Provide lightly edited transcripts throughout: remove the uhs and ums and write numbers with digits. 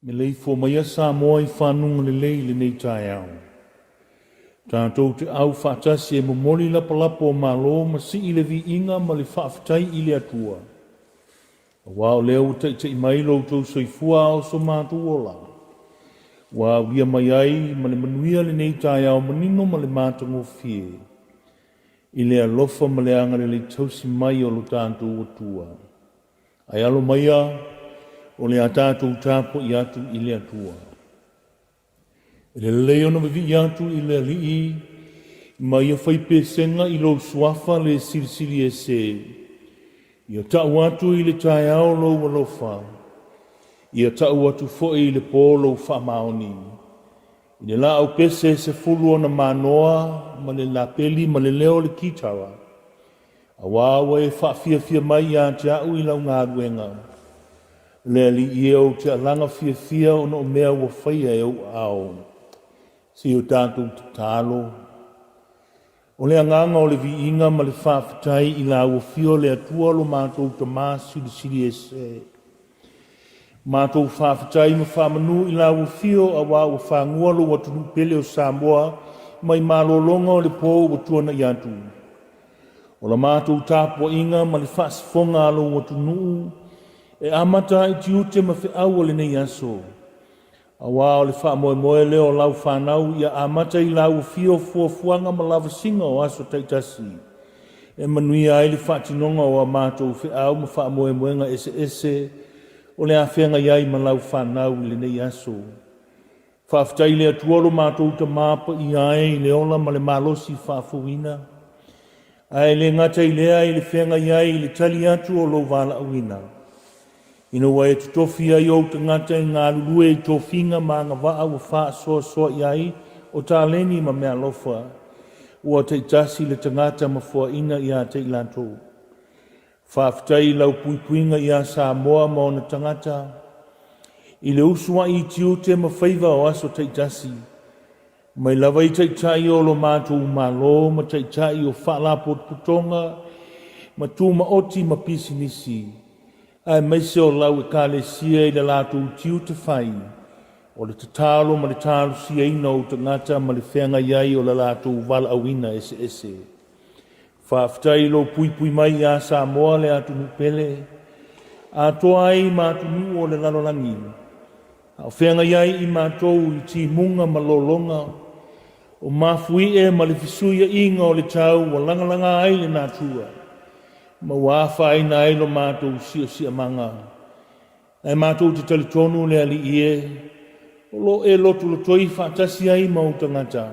Meleifua maia Samoa i fanuga lelei i lenei taeao. Tatou te au faatasi e momoli lapalapa o malo ma sii le viiga ma le faafetai i le Atua. Aua o lea ua taitai mai lo outou soifua a o so matou ola. Ua aulia mai ai ma le manuia lenei taeao manino ma le matagofie i le alofa ma le agalelei tausi mai o lo tatou Atua. Ae alo maia o le a tatou tapuai atu i le Atua. E lelei ona vivii atu i le Alii ma ia fai pesega i lou suafa le silisili ese. Ia tau atu i le taeao lou alofa, ia tau atu foi i le po lou faamaoni. I le laau pese 10 ona manoa ma le lapeli ma le leo o le kitara, Auā ua e faafiafia mai ia te a'u i lau galuega, le Alii e, ou te alaga fiafia ona o mea ua faia e ou aao. Se i o tatou tatalo. O le agaga o le viiga ma le faafetai i lau Afio le Atua lo matou Tamā Silisili Ese. Matou faafetai ma faamanu i lau Afio auā ua fagua lou atunuu pele o Samoa mai malologa o le po ua tuana'i atu. O la matou tapuaiga ma le faasifoga a lou atunuu e amata ai tiute ma feau o lenei aso, auā o le faamoemoe lea o lau fanau ia amata i lau afio fuafuaga ma lavasiga o aso taitasi e manuia ai le faatinoga o a matou feau ma faamoemoega eseese o le a feagai ai ma lau fanau i lenei aso. Faafetai i le Atua lo matou Tama paia e i le ola ma le malosi faafouina, ae le gata i lea i le feagai ai i le tali atu o lou valaauina, ina ua e totofi ai ou tagata e galulue i tofiga ma agavaa ua faasoasoa i ai o taleni ma meaalofa, ua taitasi le tagata ma foaina ia te i latou. Faafetai i lau puipuiga ia Samoa ma ona tagata, i le usua'i i tiute ma faiva o aso taitasi, mai lava i Taitai o lo matou Malo ma Taitai o Faalapotopotoga ma Tumaoti ma Pisinisi, aemaise o lau Ekalesia i le latou tiute fai o le tatalo ma le talosiaina o ou tagata ma le feagai ai o le latou valaauina eseese. Faafetai i lou puipui mai iā Samoa le atunuu pele, atoa ai ma atunuu o le lalolagi, a o feagai ai i matou i timuga ma lologa, o mafuie ma le fesuiaiga o le tau ua lagalaga ai le natura, ma ua afaina ai lo matou siosiamaga. Ae matou te talitonu le Alii e, o lo o e lotolotoi faatasi ai ma ou tagata,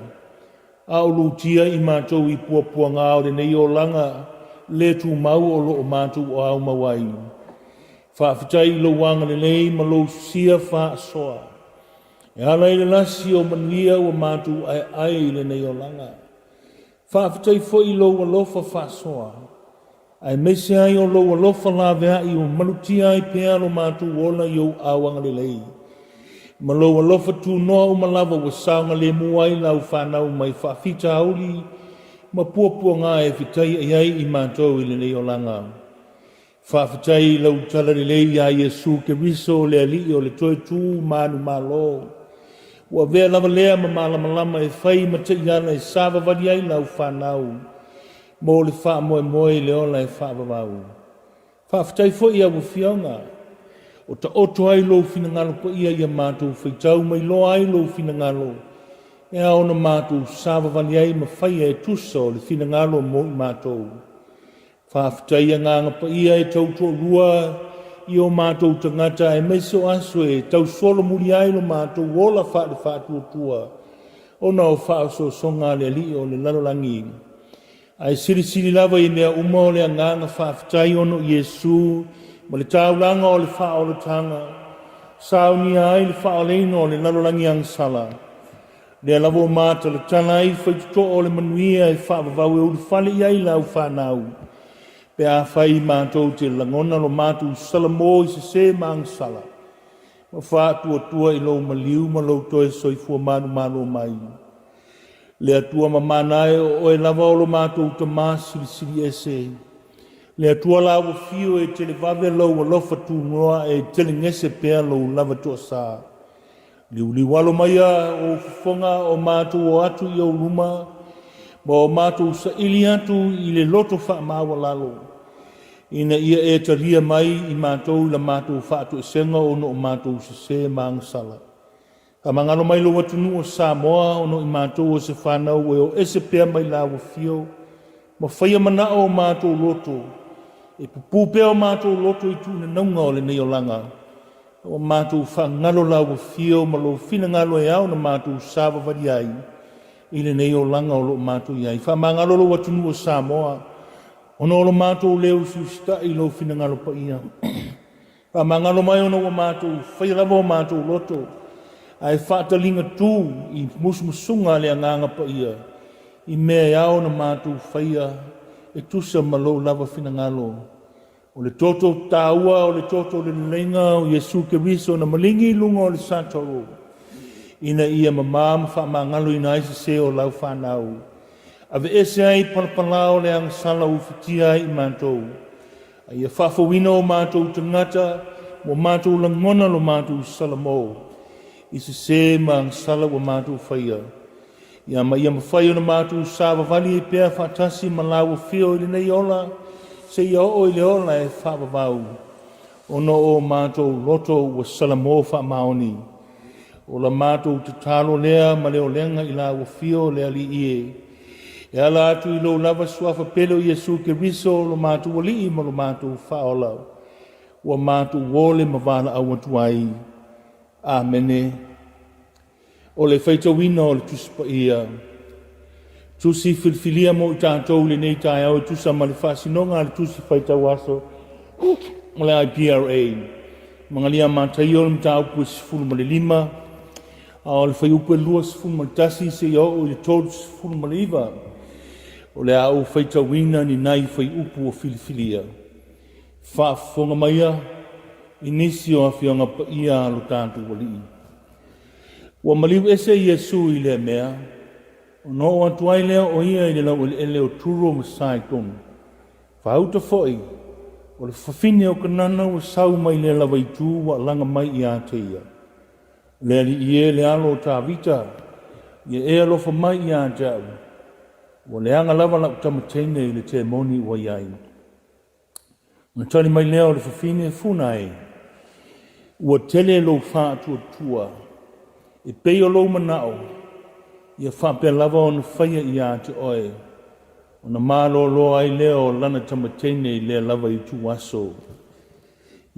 a o lutia i matou i puapuaga o lenei olaga le tumau o lo o matou aumau ai. Faafetai i lou agalelei ma lou sosia faasoa e ala i le lasi o manuia ua matou aeae i lenei olaga. Faafetai foi i lou alofa faasoa, aemaise ai o lou alofa laveai ua malutia ai pea lo matou ola i ou aao agalelei, ma lou alofa tunoa uma lava ua saogalemu ai lau fanau mai faafitauli ma puapuaga e fetaiai ai i matou i lenei olaga. Faafetai i lau talalelei iā Iesu Keriso le Alii o le toe tu manumalo. Ua avea lava lea ma malamalama e fai ma taiala e savavali ai lau fanau mo le faamoemoe i le ola e faavavau. Faafetai foi i au Afioga o taoto ai lou finagalo paia ia matou faitau ma iloa ai lou finagalo e ao ona matou savavali ai ma faia e tusa o le finagalo mo i matou. Faafetai Agaga Paia e tautoalua i o matou tagata aemaise o aso e tausolomuli ai lo matou ola faale-faatuatua ona o faaosoosoga a le Alii o le lalolagi. Ae silisili lava i mea uma o le agaga faafetai ona o Iesu ma le taulaga o le faaolataga, saunia ai le faaoleina o le lalolagi agasala. Lea lava ua matalatala ai faitotoo o le manuia e faavavau e ulufale i ai lau fanau, pe afai matou te lagona lo matou salamo i sese ma agasala, ma faatuatua i lou maliu ma lou toe soifua manumalo mai. Le Atua mamana e, o oe lava o lo matou Tama silisili ese. Le Atua la ua fio e televave lou alofa tunoa e telegese pea lou lava toasa. Liuliualo maia ou fofoga o matou o atu i ou luma, ma o matou saili atu i le loto faamaualalo, ina ia e talia mai i matou i la matou faatoesega ona o matou sese ma agasala. Faamagalo mai lou atunuu o Samoa ona o i matou o se fanau ua e o ese pea mai lau afio, ma faia manao o matou loto, e pupū pea o matou loto i tuunanauga o lenei olaga, Ua matou faagalo lau afio ma lou finagalo e ao ona matou savavali ai i lenei olaga o lo o matou i ai. Faamagalo lou atunuu o Samoa ona o lo matou le usiusita'i i lou finagalo paia. Faamagalo mai ona ua matou faia lava o matou loto ae faataliga tu i musumusuga a le Agaga Paia i mea e ao ona matou faia e tusa ma lou lava finagalo. O le toto taua o le toto o le leleiga o Iesu Keriso na maligi i luga o le satoro, ina ia mamā ma faamagaloina ai sese o lau fanau. Aveese ai palapala o le agasala ua ufitia ai i matou, a ia faafouina o matou tagata ua matou lagona lo matou salamo i sese ma agasala ua matou faia. Ia ma ia mafai ona matou savavali ai pea faatasi ma lau afio i lenei ola seia oo i le ola e faavavau, ona o matou loto ua salamo faamaoni. O la matou tatalo lea ma le olega i lau afio le Alii e, e ala atu i lou lava suafa pele o Iesu Keriso lo matou Alii ma lo matou Faaola, ua matou ole ma valaau atu ai. Amene. O le faitauina o le Tusi Paia. Tusi filifilia mo i tatou i lenei taeao e tusa ma le faasinoga a le Tusi Faitau Aso o le IPRA. Magalia Mataio le mataupu e 15, a o le fuaiupu e 21 seia oo i le 39. O le a ou faitauina ni nai fuaiupu ua filifilia. Faafofoga maia i nisi o Afioga Paia a lo tatou Alii. Ua maliu ese Iesu i lea mea, ona oo atu ai lea o ia i le laueleele o Turo ma Saitoni. Faauta foi, o le fafine o Kanana ua sau mai lea lava itu ua alaga mai ia te ia. Le Alii e, le alo o Tavita, ia e alofa mai ia te au, ua leaga lava lau tama teine i le temoni ua i ai. Ona tali mai lea o le fafine, Funa e, ua tele lou faatuatua, e pei o lou manao, ia faapea lava ona faia ia te oe, ona malolo ai lea o lana tama teine i lea lava ituaso.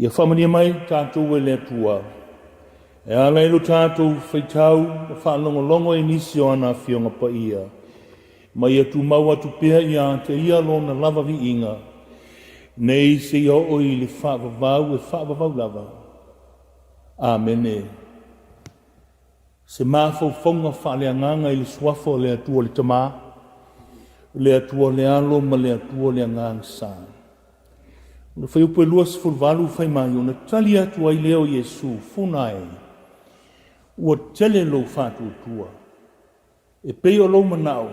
Ia faamanuia mai tatou e le Atua e ala i lo tatou faitau ma faalogologo i nisi o ana Afioga Paia, ma ia tumau atu pea ia te Ia Lona lava viiga, nei seia oo i le faavavau e faavavau lava. Amene. Se mafaufauga faaleagaga i le Suafa o le Atua le Tama, le Atua le Alo ma le Atua le Agaga Sa. O le fuaiupu e 28 fai mai, ona tali atu ai lea o Iesu, Funa e, ua tele lou faatuatua, e pei o lou manao,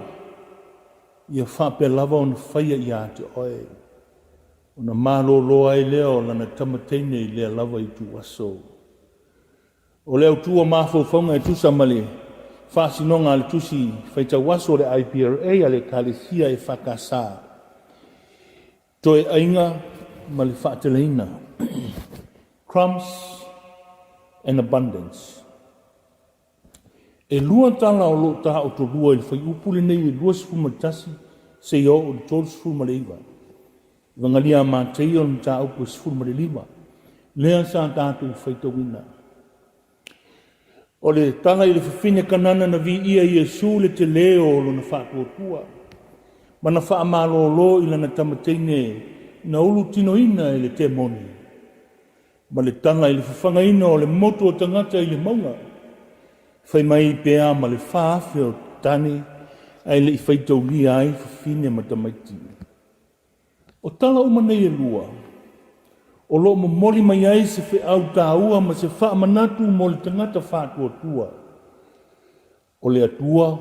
ia faapea lava ona faia ia te oe. Ona malolo ai lea o lana tama teine i lea lava ituaso. O le autu o mafaufauga e tusa ma le faasinoga a le Tusi Faitauaso o le IPRA a le Ekalesia EFKS, Toeaiga ma le Faateleina, Crumbs and Abundance. E lua tala o lo o taotolua i le fuaiupu lenei e 21 seia oo i le 39. Evagalia a Mateio le mataupu e 15, lea sa tatou faitauina. O le tala i le fafine Kanana na viia Iesu le telē o lona faatuatua, ma na faamalōlō i lana tama teine na ulutinoina e le temoni, ma le tala i le fafagaina o le motu o tagata i le mauga, fai mai pe a ma le 4,000 o tane ae le i faitaulia ai fafine ma tamaiti. O tala uma nei e lua, o lo o momoli mai ai se feau taua ma se faamanatu mo le tagata faatuatua, o le Atua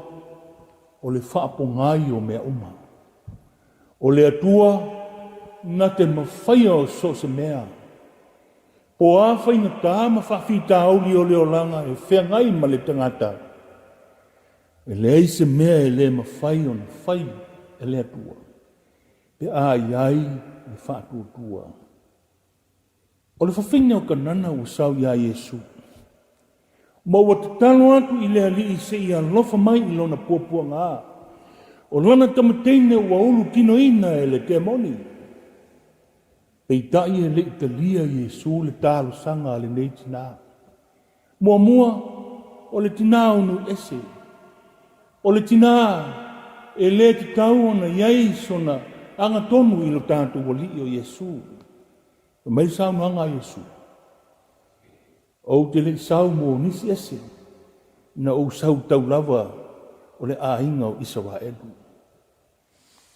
o le faapogai o mea uma. O le Atua na te mafaia o so o se mea. Po o a faigata ma faafitauli o le olaga e feagai ma le tagata, e leai se mea e le mafai ona fai e le Atua. Pe a i ai le faatuatua. O le fafine o Kanana ua sau iā Iesu, ma ua tatalo atu i le Alii se i alofa mai i lona puapuaga, o lana tamateine ua ulu tinoina e le temoni. Peitai e le i talia Iesu le talosaga a lenei tinā. Muamua, o le tinā o Nuuese. O le tinā e lē tatau ona i ai sona agatonu i lo tatou Alii o Iesu. Fai mai le saunoaga a Iesu, Ou te le i sau mo nisi ese, na ou sau tau lava o le aiga o Isaraelu.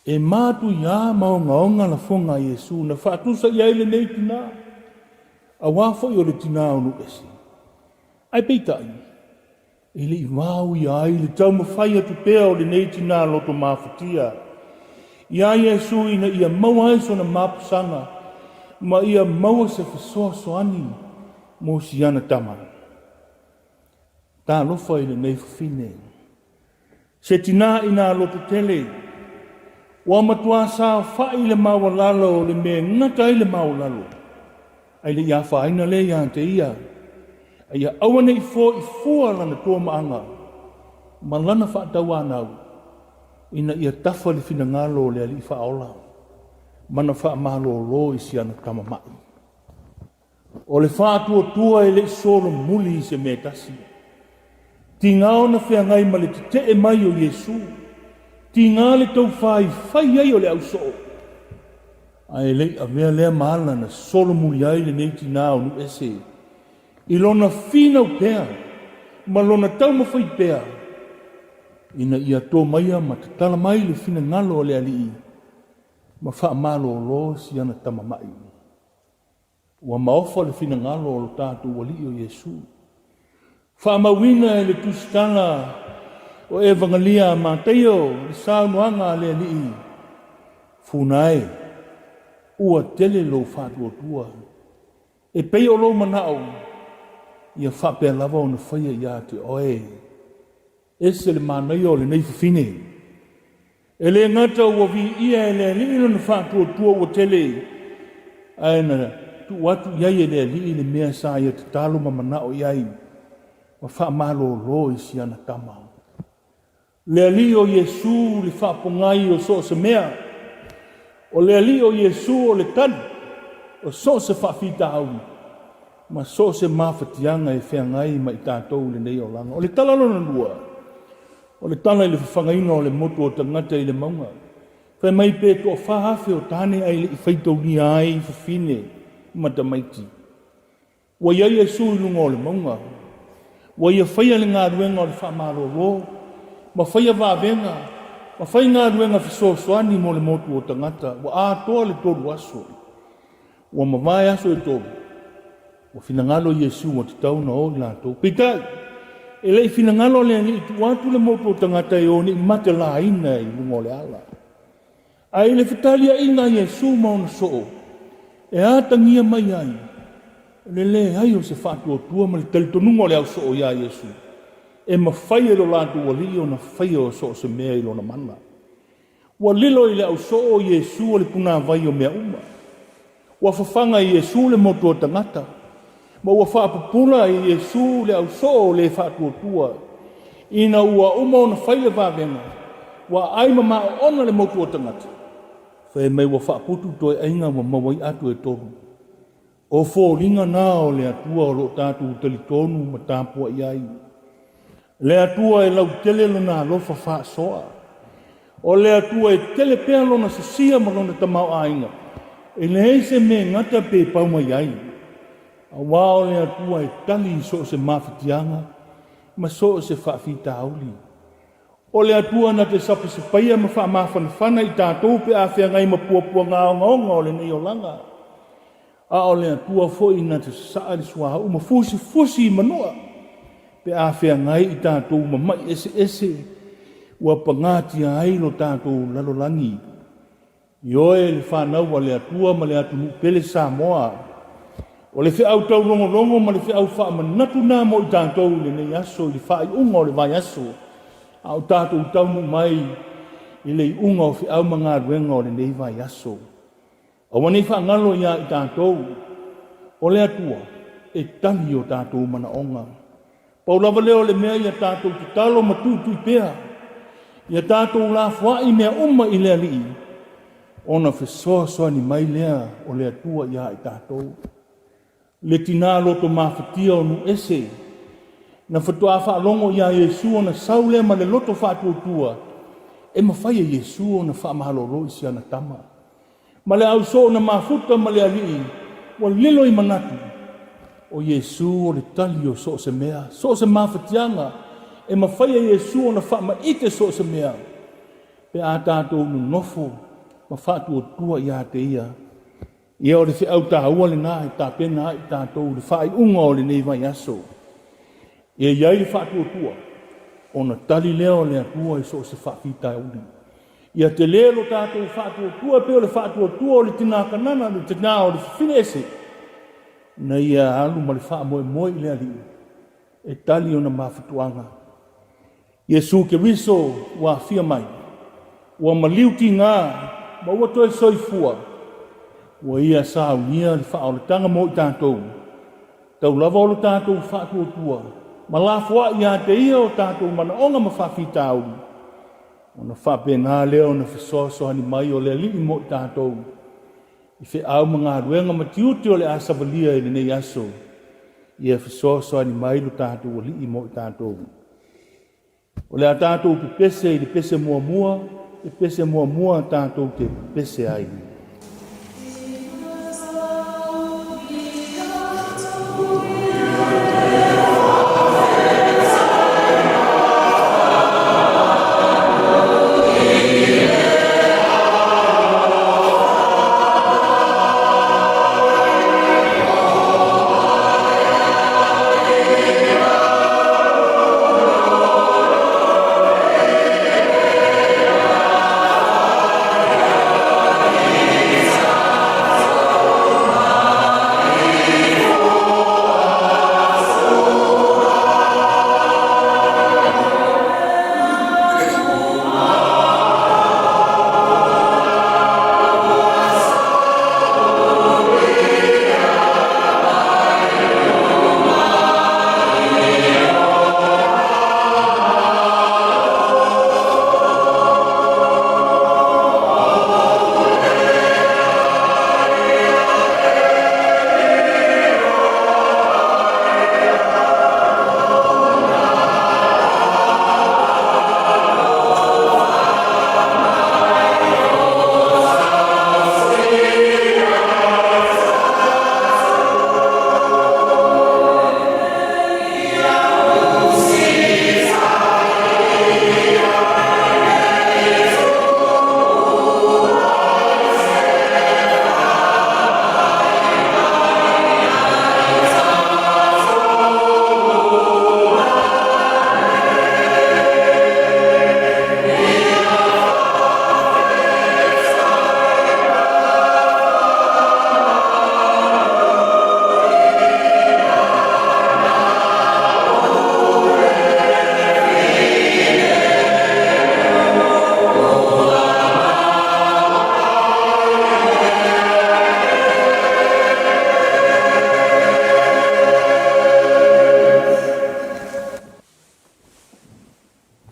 E matuia ma ogaoga lafoga a Iesu na faatusa i ai lenei tinā, auā foi o le tinā o Nuuese. Ae peitai, e le i vaoia ai le taumafai atu pea o lenei tinā loto mafatia iā Iesu ina ia maua ai sona mapusaga ma ia maua se fesoasoani mo siana tama. Talofa i lenei fafine. Se tinā i nā loto tele, ua matuā saofaʻi le maualalo o le mea e gata ai le maualalo, a e le i afaina lea iā te ia, a ia aua ne i foʻi fua lana tuamaaga ma lana faatauanau, ina ia tafa le finagalo o le Alii Faaola ma na faamalōlō i si ana tama maʻi. O le faatuatua e le i solomuli i se mea e tasi. Tiga ona feagai ma le tetee mai o Iesu, tiga le taufā i fai ai o le ausoo, ae le i avea lea ma ala na solomuli ai lenei tinā o Nuuese i lona finau pea ma lona taumafai pea ina ia tomaia ma tatala mai le finagalo o le Alii ma faamalōlō si ana tama maʻi. Ua maofa le finagalo o lo tatou Alii o Iesu. Faamauina e le tusitala o Evagalia a Mataio le saunoaga a le Alii, Funa e, ua tele lou faatuatua. E pei o lou manao, ia faapea lava ona faia ia te oe. Ese le manaia o lenei fafine. E le gata ua viia e le Alii lona faatuatua ua tele, ae na tuu atu i ai e le Alii le mea sa ia tatalo ma manao i ai, ma faamalōlō i si ana tama. Le Alii o Iesu le faapogai o so o se mea. O le Alii o Iesu o le tali. o so o se faafitauli ma so o se mafatiaga e feagai ma i tatou i lenei olaga. O le tala lona lua, o le tala i le fafagaina o le motu o tagata i le mauga. Fai mai pe 4,000 o tane ae le i faitaulia ai fafine ma tamaiti. Ua i ai Iesu i luga o le mauga. Ua ia faia le galuega o le faamalolo, ma faia vavega, ma fai galuega fesoasoani mo le motu o tagata. Ua atoa le tolu aso. Ua mavae aso e tolu, ua finagalo Iesu ua tatau ona o i latou. Peitai, e le i finagalo le Alii tuu atu le motu o tagata e o ne i matelaina i luga o le ala. Ae i le fetaliaiga a Iesu ma ona soo, e atagia mai ai le leai o se faatuatua ma le talitonuga o le ausoo iā Iesu, e mafai e lo latou Alii ona faia o so o se mea i lona mana. Ua lilo i le ausoo o Iesu o le punāvai o mea uma. Ua fafaga e Iesu le motu o tagata, ma ua faapupula e Iesu le ausoo o le faatuatua. Ina ua uma ona fai le vavega, ua aai ma maoona le motu o tagata, fai mai ua faaputu toe aiga ua maua ai atu e tolu. O foliga na o le Atua o lo o tatou talitonu ma tapuai ai. Le Atua e lautele Lona alofa faasoa. O le Atua e tele pea Lona sosia ma Lona tamaoaiga, e leai se mea e gata pe pau mai ai, aua o le Atua e tali i so o se mafatiaga ma so o se faafitauli. O le Atua na te sapasapaia ma faamafanafana i tatou pe a feagai ma puapuaga ogaoga o lenei olaga. A o le Atua foi na te sasaa le suauu ma fusifusi i manua pe a feagai i tatou ma ma'i eseese ua pagatia ai lo tatou lalolagi. Ioe, le fanau a le Atua ma le atunuu pele Samoa, o le feau taulogologo ma le feau faamanatu na mo i tatou i lenei aso i le faaiuga o le vaiaso, a o tatou taunuu mai i le iuga o feau ma galuega o lenei vaiaso. Aua ne i faagalo iā i tatou, o le Atua e tali i o tatou manaoga. Pau lava lea o le mea ia tatou tatalo ma tuitui pea, ia tatou lafoai mea uma i le Alii, ona fesoasoani mai lea o le Atua iā i tatou. Le tina loto mafatia o Nuuese, na faatoa faalogo iā Iesu ona sau lea ma le loto faatuatua, e mafai e Iesu ona faamalolo i si ana tama. Ma le ausoo na mafuta ma le Alii, ua lilo i manatu, o Iesu o le tali o so o se mea, so o se mafatiaga, e mafai e Iesu ona faamaite so o se mea, pe a tatou nonofo ma faatuatua ia te Ia. Ia o le feau taua lena e tapena ai tatou i le faaiuga o lenei vaiaso. Ia i ai le faatuatua, ona tali lea o le Atua i so o se faafitauli. Ia tele lo tatou faatuatua e pei o le faatuatua o le tina Kanana, le tina o le fafine ese, na ia alu ma le faamoemoe i le Alii e tali ona mafutuaga. Iesu Keriso ua afia mai, ua maliu tiga ma ua toe soifua, ua ia saunia le faaolataga mo i tatou, tau lava o lo tatou faatuatua ma lafoai ia te ia o tatou manaoga ma faafitauli, ona faapena lea ona fesoasoani mai o le Alii mo i tatou i feau ma galuega ma tiute o le a savalia i lenei aso, ia fesoasoani mai lo tatou Alii mo i tatou. O le a tatou pepese i le pese muamua, le pese muamua tatou te pepese ai.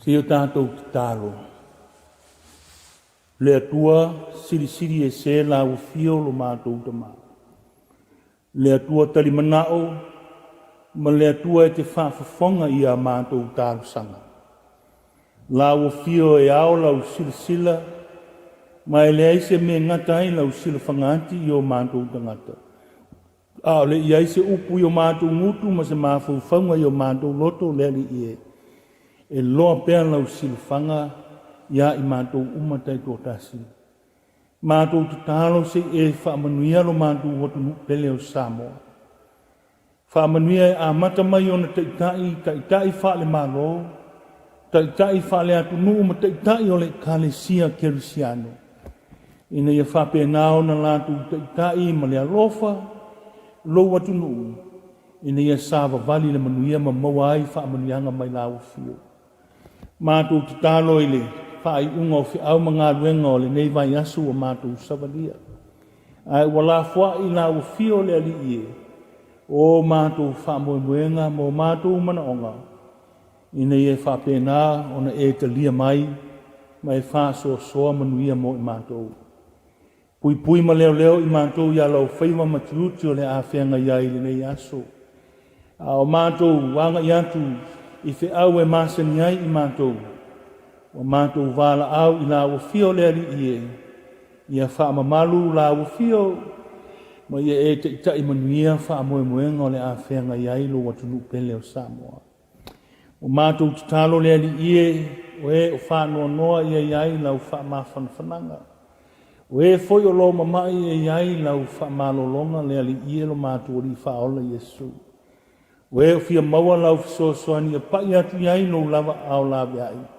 Se i o tatou tatalo. Le Atua silisili ese Lau Afio lo matou Tama. Le Atua talimanao ma le Atua e te faafofoga i a matou talosaga. Lau Afio e ao Lau silasila ma e leai se mea e gata ai Lau silafaga ati i o matou tagata. A o le i ai se upu i o matou gutu ma se mafaufauga i o matou loto, le Alii e, e loa pea Lau silafaga iā i matou uma taitoatasi. Matou tatalo se i e faamanuia lo matou atunuu pele o Samoa. Faamanuia e amata mai ona taitai, taitai faale-Malo, taitai faale-atunuu ma taitai o le Ekalesia Kerisiano, ina ia faapena ona latou taitai ma le alofa lou atunuu, ina ia savavali i le manuia ma maua ai faamanuiaga mai Lau Afio. Matou tatalo i le faaiuga o feau ma galuega o lenei vaiaso ua matou savalia. Ae ua lafoai Lau Afio le Alii e, o matou faamoemoega ma o matou manaoga, ina ia faapena ona e talia mai ma e faasoasoa manuia mo i matou. Puipui ma leoleo i matou i ala o faiva ma tiute o le a feagai ai i lenei aso. A o matou agai atu i feau e masani ai i matou, ua matou valaau i Lau Afio le Alii e, ia faamamalu Lau Afio ma ia e taitai manuia faamoemoega o le a feagai ai lou atunuu pele o Samoa. Ua matou tatalo le Alii e, o e o faanoanoa ia i ai lau faamafanafanaga. O e foi o lo mama'i ia i ai lau faamalologa le Alii e lo matou Alii Faaola Iesu. O e o fia maua lau fesoasoani ia pa'i atu i ai lou lava aao laveai.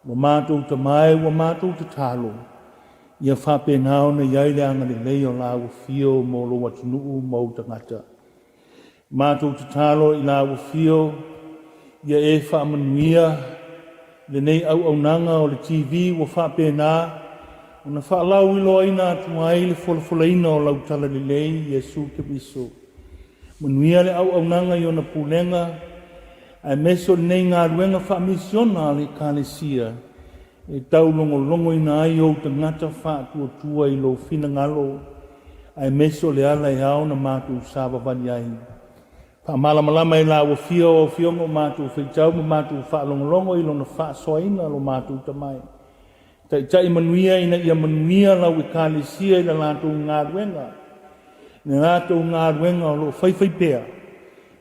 Lo matou Tama e ua matou tatalo, ia faapena ona i ai le agalelei o Lau Afio mo lou atunuu ma ou tagata. Matou tatalo i Lau Afio ia e faamanuia lenei auaunaga o le TV ua faapena ona faalauiloaina atu ai le folafolaina o Lau Talalelei Iesu Keriso. Manuia le auaunaga i ona pulega aemaise o lenei galuega faamisiona a le Ekalesia e taulogologoina ai ou tagata faatuatua i lou finagalo, aemaise o le ala e ao ona matou savavali ai. Faamalamalama e la ua fia o Afioga o matou faitau ma matou faalogologo i lona faasoaina lo matou Tama e taitai manuia ina ia manuia lau Ekalesia i la latou galuega, i la latou galuega o lo o faifaipea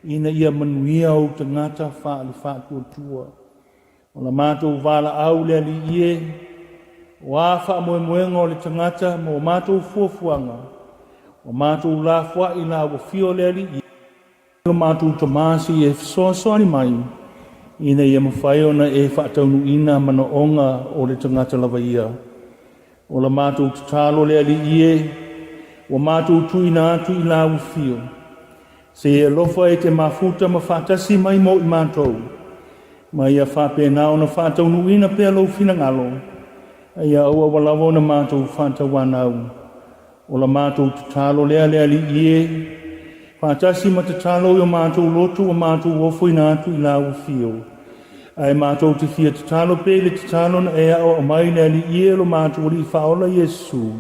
ina ia manuia ou tagata faale-faatuatua. O la matou valaau le Alii e, o a faamoemoega o le tagata ma o matou fuafuaga, ua matou lafoai la ua fio le Alii e, lo matou Tama se i e fesoasoani mai, ina ia mafai ona e faataunuuina manaoga o le tagata lava ia. O la matou tatalo le Alii e, ua matou tuuina atu i la ua fio, Se i alofa e te mafuta ma faatasi mai mo i matou, ma ia faapena ona faataunuuina pea lou finagalo, a ia aua lava ona matou faatauanau. O la matou tatalo lea le Alii e, faatasi ma tatalo i o matou loto ua matou ofoina atu i lau afio. Ae matou te fia tatalo pea i le tatalo na e aoao mai le Alii e lo matou Alii Faaola Iesu.